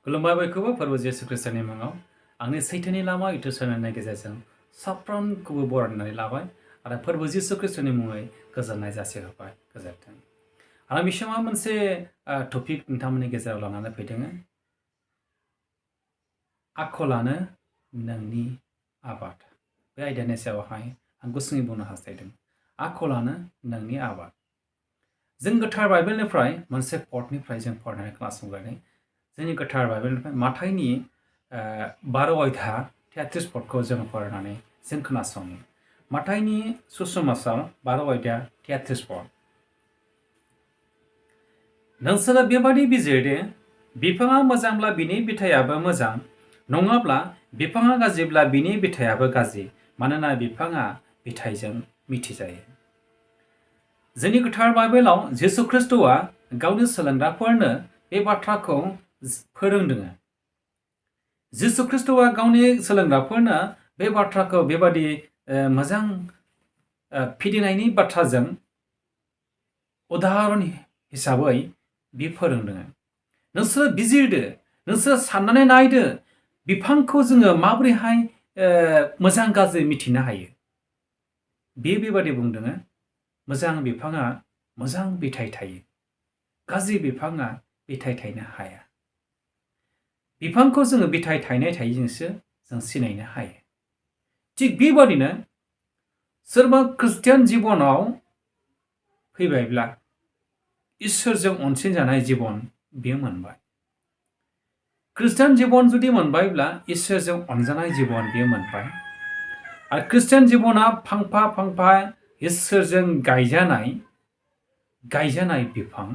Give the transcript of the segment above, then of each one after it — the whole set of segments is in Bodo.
खुलुमबाय बयखौबो फोरबो जेसु ख्रिस्टनि मुङाव आंनि सैथोनि लामा इउटुब चेनेलनि गेजेरजों साफ्रोमखौबो बरायनानै लाबाय आरो फोरबो जेसु ख्रिस्टनि मुङै गोजोननाय जासिहरबाय गोजोन्थों। आं बे समाव मोनसे टपिक नोंथांमोननि गेजेराव लानानै फैदों। आखलानो नोंनि आबाद। बे आयदानि सायावहाय आं गुसुङै बुंनो हास्थायदों। आखलानो नोंनि आबाद। जों गोथार बाइबेलनिफ्राय मोनसे पदनिफ्राय जों फरायनानै खोनासंलायनाय जोंनि गोथार बाइबेलनिफ्राय माथाइनि 12 अध्याय 33 पदखौ जों फरायनानै जों खोनासङो। माथाइनि सुसमाचार 12 अध्याय 33 पद। नोंसोरो बेबादि बिजिरदो बिफाङा मोजांब्ला बिनि बिथायाबो मोजां, नङाब्ला बिफाङा गाज्रिब्ला बिनि बिथायाबो गाज्रि, मानोना बिफाङा बिथाइजों मिथिजायो। जोंनि गोथार बाइबेलाव जिसु ख्रिस्टआ गावनि सोलोंग्राफोरनो बे बाथ्राखौ फोरोंदों। जिसु ख्रिस्टआ गावनि सोलोंग्राफोरनो बे बाथ्राखौ बेबादि मोजां फिदिंनायनि बाथ्राजों उदाहरन हिसाबै बे फोरोंदों। नोंसोर बिजिरदो, नोंसोर साननानै नायदो बिफांखौ जोङो माबोरैहाय मोजां गाज्रि मिथिनो हायो। बेबादि बुंदों। मोजां बिफाङा मोजां बिथाइ थायो, गाज्रि बिफाङा बिथाइ थायनो हाया। बिफांखौ जोङो बिथाइ थायनाय थायैजोंसो जों सिनायनो हायो। थिग बेबादिनो सोरबा ख्रिस्टियान जिबनाव फैबायब्ला इसोरजों अनसिनजानाय जिबन बियो मोनबाय। ख्रिस्टियान जिबन जुदि मोनबायब्ला इसोरजों अनजानाय जिबन बियो मोनबाय। आरो ख्रिस्टियान जिबना फांफा फांफा इसोरजों गायजानाय बिफां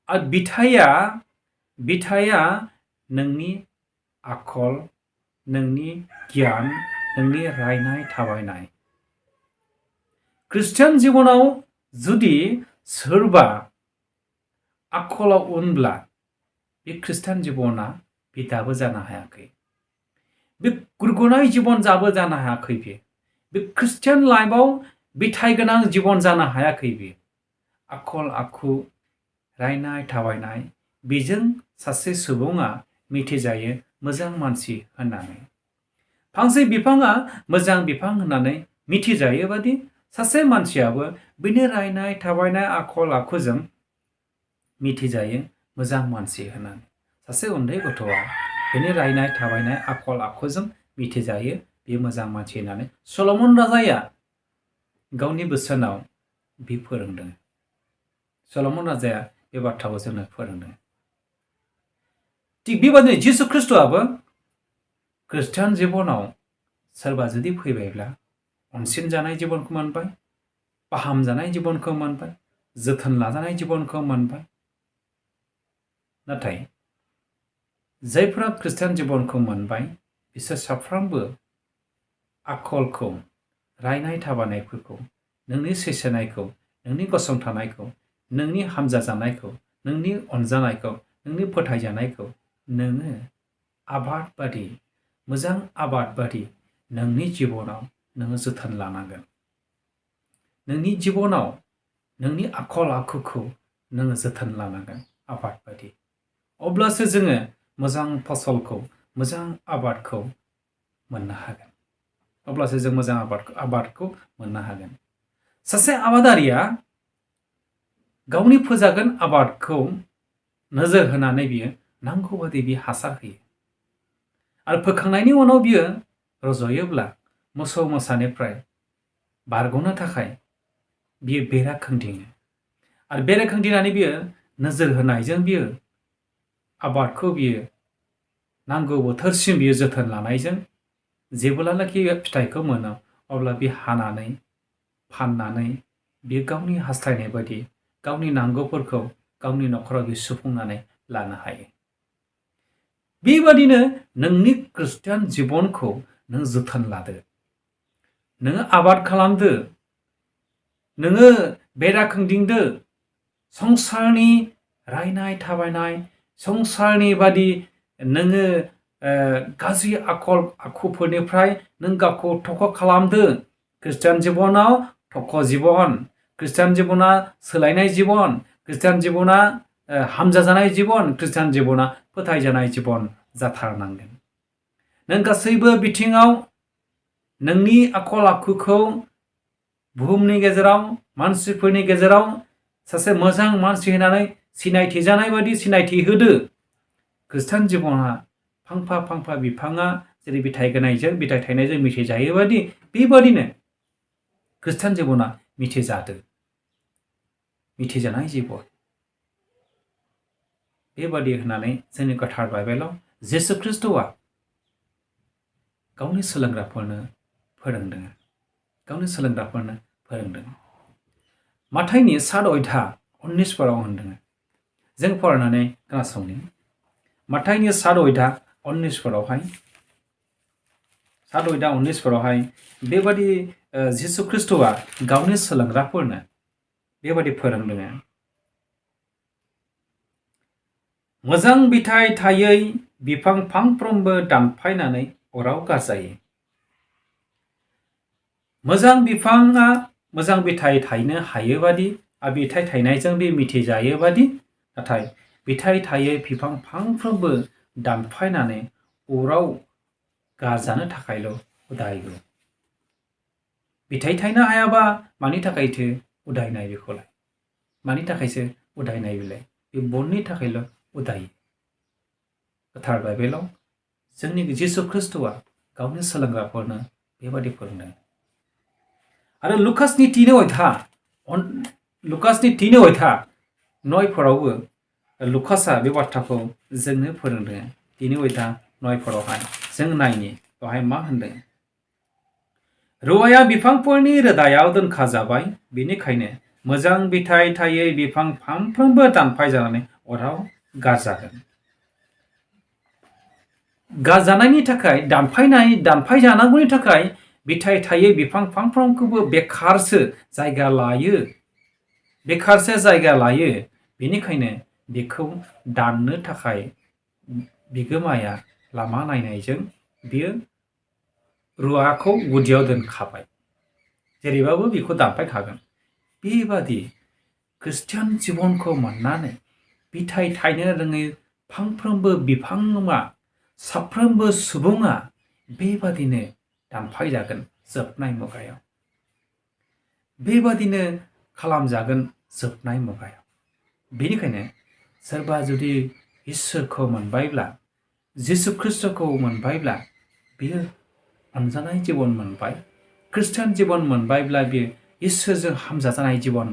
आरो बिथाइया नोंनि आखल, नोंनि गियान, नोंनि रायनाय थाबायनाय। ख्रिस्टियान जिबनाव जुदि सोरबा आखलाव उनब्ला बे ख्रिस्टियान जिबना बे दाबो जानो हायाखै। बे गुरगुनाय जिबन जाबो जानो हायाखै। बे ख्रिस्टियान लाइफआव बिथाइ गोनां जिबन जानो हायाखै। बे आखल आखु रायनाय थाबायनाय बेजों सासे सुबुङा मिथिजायो मोजां मानसि होननानै। फांसे बिफाङा मोजां बिफां होननानै मिथिजायोबादि सासे मानसियाबो बिनि रायनाय थाबायनाय आखल आखुजों मिथिजायो मोजां मानसि होननानै। सासे उन्दै गथ'आ बिनि रायनाय थाबायनाय आखल आखुजों मिथिजायो बे मोजां मानसि होननानै सल'मन राजाया गावनि बोसोनाव बे फोरोंदों। सल'मन राजाया बे बाथ्राखौ जोंनो फोरोंदों। थिग बेबादिनो जिसु ख्रिस्टआबो ख्रिस्टियान जिबनाव सोरबा जुदि फैबायब्ला अनसिनजानाय जिबनखौ मोनबाय, फाहामजानाय जिबनखौ मोनबाय, जोथोन लाजानाय जिबनखौ मोनबाय। नाथाय जायफोरा ख्रिस्टियान जिबनखौ मोनबाय बिसोर साफ्रोमबो आखलखौ, रायनाय थाबायनायफोरखौ, नोंनि सैसोनायखौ, नोंनि गसंथानायखौ, नोंनि हामजा जानायखौ, नोंनि अनजानायखौ, नोंनि फोथायजानायखौ नोङो आबाद बादि, मोजां आबाद बादि नोंनि जिबनाव नोङो जोथोन लानांगोन। नोंनि जिबनाव नोंनि आखल आखुखौ नोङो जोथोन लानांगोन आबाद बादि। अब्लासो जोङो मोजां फसलखौ, मोजां आबादखौ मोननो हागोन। अब्लासो जों मोजां आबादखौ मोननो हागोन। सासे आबादारिया गावनि फोजागोन आबादखौ नोजोर होनानै बियो नांगौ बादि बियो हासार होयो। आरो फोखांनायनि उनाव बियो रज'योब्ला मोसौ मोसानिफ्राय बारग'नो थाखाय बियो बेरा खोंदिङो। आरो बेरा खोंदिंनानै बियो नोजोर होनायजों बियो आबादखौ बियो नांगौ बोथोरसिम बियो जोथोन लानायजों जेब्लानाखि फिथाइखौ मोनो अब्ला बे हानानै फाननानै बियो गावनि हास्थायनाय बायदि गावनि नांगौफोरखौ गावनि न'खराव बियो सुफुंनानै लानो हायो। बेबादिनो नोंनि ख्रिस्टियान जिबनखौ नों जोथोन लादो। नोङो आबाद खालामदो, नोङो बेरा खोंदिंदो। संसारनि रायनाय थाबायनाय, संसारनि बादि नोङो गाज्रि आखल आखुफोरनिफ्राय नों गावखौ थख' खालामदो। ख्रिस्टियान जिबनाव थख' जिबन, ख्रिस्टियान जिबना सोलायनाय जिबन, ख्रिस्टियान जिबना हामजाजानाय जीवन ख्रिस्टान जीवना फोथायजानाय जीवन जाथारनांगोन नों गासैबो बिथिङाव नोंनि आखल आखुखौ बुहुमनि गेजेराव मानसिफोरनि गेजेराव सासे मोजां मानसि होननानै सिनायथि जानाय बादि सिनायथि होदो ख्रिस्टान जीवना फांफा फांफा बिफाङा जेरै बिथाइ थायनायजों मिथिजायो बादि बेबादिनो ख्रिस्टान जीवना मिथिजानाय जीवन बेबादि होननानै जोंनि गोथार बाइबेलाव जिसु ख्रिस्टआ गावनि सोलोंग्राफोरनो फोरोंदों माथाइनि 7 अध्याय 19 फोराव होनदों जों फरायनानै खोनासंनि माथाइनि 7 अध्याय 19 फोरावहाय बेबादि जिसु ख्रिस्टआ गावनि सोलोंग्राफोरनो बेबादि फोरोंदों मोजां बिथाइ थायै बिफां फांफ्रोमबो दानफायनानै अराव गारजायो मोजां बिफाङा मोजां बिथाइ थायनो हायोबादि आरो बिथाइ थायनायजों बे मिथिजायोबादि नाथाय बिथाइ थायै बिफां फांफ्रोमबो दानफायनानै अराव गारजानो थाखायल' उदायगौ बिथाइ थायनो हायाबा मानि थाखायथो उदायनाय बेखौलाय मानि थाखायसो उदायनाय बिलाय बे बननि थाखायल' उदायो गोथार बाइबेलाव जोंनि जिसु ख्रिस्टआ गावनि सोलोंग्राफोरनो बेबादि फोरोंदों आरो लुकासनि 3 अध्याय 9 फोरावबो लुकासआ बे बाथ्राखौ जोंनो फोरोंदों 3 अध्याय 9 फोरावहाय जों नायनि बेवहाय मा होनदों रुवाया बिफांफोरनि रोदायाव दोनखाजाबाय बेनिखायनो मोजां बिथाइ थायै बिफां फांफ्रोमबो दानफाय जानानै अराव गारजानायनि थाखाय दानफाय जानांगौनि थाखाय बिथाइ थायै बिफां फांफ्रोमखौबो बेखारसो जायगा लायो बेनिखायनो बेखौ दाननो थाखाय बिगोमाया लामा नायनायजों बियो रुवाखौ गुदियाव दोनखाबाय जेरैबाबो बेखौ दानफायखागोन बेबादि ख्रिस्टियान जीवनखौ मोननानै बिथाइ थायनो रोङै फांफ्रोमबो बिफाङा साफ्रोमबो सुबुङा बेबादिनो दानफायजागोन जोबनाय मुगायाव बेबादिनो खालामजागोन जोबनाय मुगायाव बेनिखायनो सोरबा जुदि इसोरखौ मोनबायब्ला जिसु ख्रिस्टखौ मोनबायब्ला बियो अनजानाय जीवन मोनबाय ख्रिस्टान जीवन मोनबायब्ला बियो इसोरजों हामजाजानाय जीवन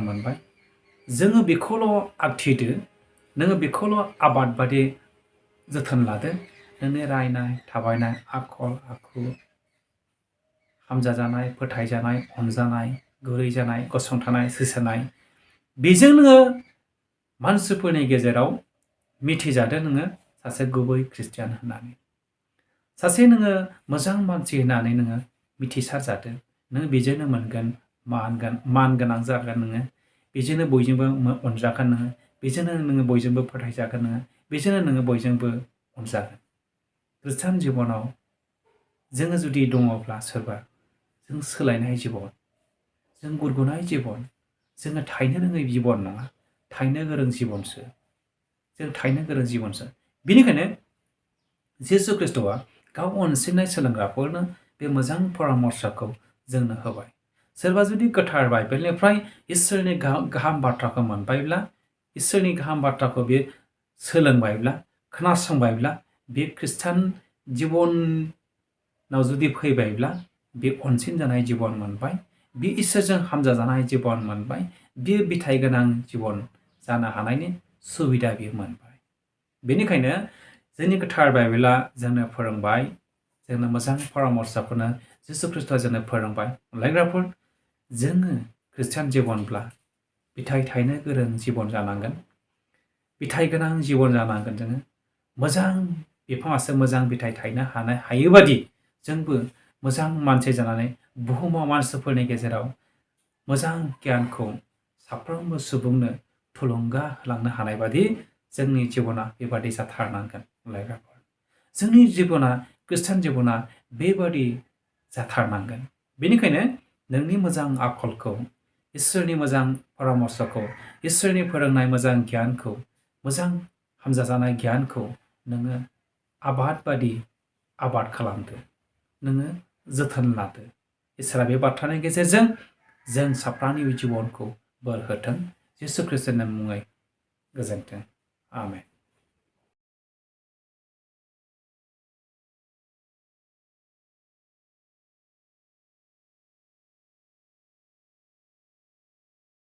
मोनबाय जोङो बेखौल' आगथिदो नोङो बेखौल' आबाद बादि जोथोन लादो नोंनि रायनाय थाबायनाय आखल आखु हामजाजानाय फोथायजानाय अनजानाय गुरै जानाय गसंथानाय सोरसानाय बेजों नोङो मानसिफोरनि गेजेराव मिथिजादो नोङो सासे गुबै ख्रिस्टियान होननानै सासे नोङो मोजां मानसि होननानै नोङो मिथिसार जादो नों बेजोंनो मोनगोन मान गोनां जागोन नोङो बेजोंनो बयजोंबो अनजागोन नोङो बेजोंनो नोङो बयजोंबो फोथायजागोन नोङो बेजोंनो नोङो बयजोंबो अनजागोन ख्रिस्टान जीवनाव जोङो जुदि दङब्ला सोरबा जों सोलायनाय जीवन जों गुरगुनाय जीवन जोङो थायनो रोङै जीवन नङा थायनो गोरों जीवनसो बेनिखायनो जिसु ख्रिस्टआ गाव अनसिननाय सोलोंग्राफोरनो बे मोजां परामर्शखौ जोंनो होबाय सोरबा जुदि गोथार बाइबेलनिफ्राय इसोरनि गाहाम बाथ्राखौ मोनबायब्ला इसोरनि गाहाम बाथ्राखौ बे सोलोंबायब्ला खोनासंबायब्ला बे ख्रिस्टान जीवनाव जुदि फैबायब्ला बे अनसिन जानाय जीवन मोनबाय बे इसोरजों हामजाजानाय जीवन मोनबाय बे बिथाइ गोनां जीवन जानो हानायनि सुबिदा बियो मोनबाय बेनिखायनो जोंनि गोथार बाइबेला जोंनो फोरोंबाय जोंनो मोजां परामर्शखौनो जिसु ख्रिस्टआ जोंनो फोरोंबाय अनलायग्राफोर जोङो ख्रिस्टान जीवनब्ला बिथाइ थायनो गोरों जीवन जानांगोन बिथाइ गोनां जीवन जानांगोन जोङो मोजां बिफाङासो मोजां बिथाइ थायनो हायोबादि जोंबो मोजां मानसि जानानै बुहुमाव मानसिफोरनि गेजेराव मोजां गियानखौ साफ्रोमबो सुबुंनो थुलुंगा होलांनो हानाय बादि जोंनि जीवना बेबादि जाथारनांगोन अनलायग्राफोर जोंनि जीवना ख्रिस्टान जीवना बेबादि जाथारनांगोन बेनिखायनो नोंनि मोजां आखलखौ इसोरनि मोजां परामर्सखौ, इसोरनि फोरोंनाय मोजां गियानखौ, मोजां हामजाजानाय गियानखौ नोङो आबाद बादि आबाद खालामदो, नोङो जोथोन लादो। इसोरा बे बाथ्रानि गेजेरजों जों साफ्रानि जिबनखौ बोर होथों। जिसु ख्रिस्ट'नि मुङै गोजोन्थों। आमेन।